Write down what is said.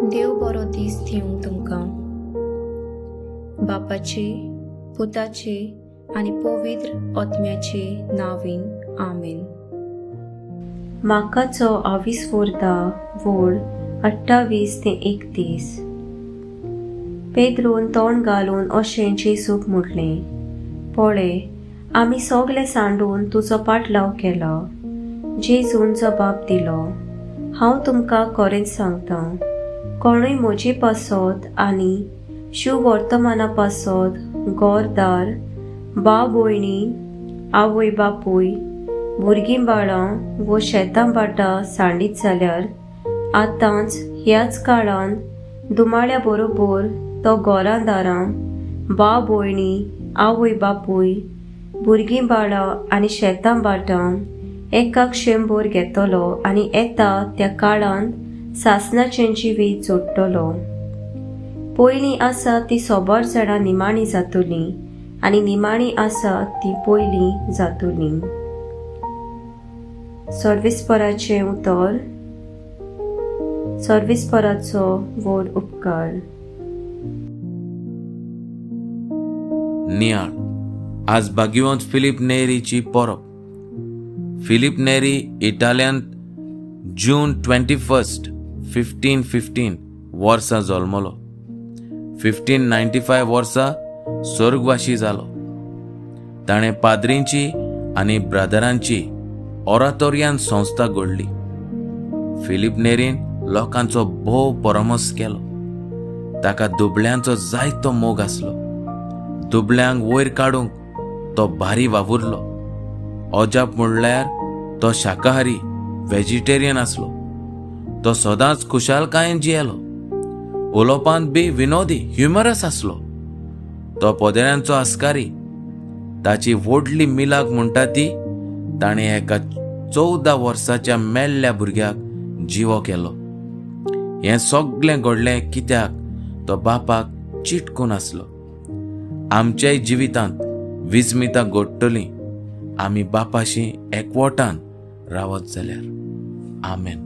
देव बरो दीस दिवंक तुमकां. बापाचे, पुताचे आनी पवित्र आत्म्याचे नांवान, आमेन. माकाचो आविस्वोर्दा वोळ 28 ते 31. पेद्रून तोंड घालून अशें जेजूक म्हटलें, पळय, आमी सगळे सांडून तुजो पाटलाव केला. जेजून जबाब दिलो, हांव तुमकां खरेंच सांगता, कोणूय म्हजे पासत आनी शुवर्तमाना पासत घरदार, भाव भयणी, आवय बापूय, भुरगीं बाळां वो शेतां भाटां सांडीत जाल्यार आतांच ह्याच काळांत दुमाळ्या बरोबर तो घरां दारां, भाव भयणी, आवय बापूय, भुरगीं बाळां आनी शेतां भाटां एकाक 100 घेतलो आनी येता त्या काळांत सासणाचें जिवीत जोडटलो. पयलीं आसा ती सोबार जाणां निमाणी जातली आनी निमाणी आसा ती पयलीं जातली. सर्विसपराचें उतर. सर्विसपराचो व्हड उपकार. नियाळ. आज भाग्यवंत फिलीप नेरीची परब. फिलीप नेरी इटालियन जून 21, 1515 वर्सा जल्मलो. 1595 वर्सा स्वर्गवाशी जालो. ताणें पाद्रींची आनी ब्रदरांची ओरातोरियान संस्था घडली. फिलीप नेरीन लोकांचो भोव परामर्श केलो. ताका दुबळ्यांचो जायतो मोग आसलो. दुबळ्यांक वयर काडूंक तो भारी वावुरलो. अजाप म्हणल्यार तो शाकाहारी व्हेजिटेरियन आसलो. तो सदांच खुशालकायेन जियेलो. उलोवपांत बी विनोदी ह्युमरस आसलो. तो पदेरांचो आस्कारी. ताची व्हडली मिलाग म्हणटा ती ताणें एका 14 वर्साच्या मेल्ल्या भुरग्याक जिवो केलो. हें सगळें घडलें कित्याक तो बापाक चिटकून आसलो. आमच्याय जिवितांत विस्मितां घडटलीं आमी बापाशी एकवटान रावत जाल्यार. आमेन.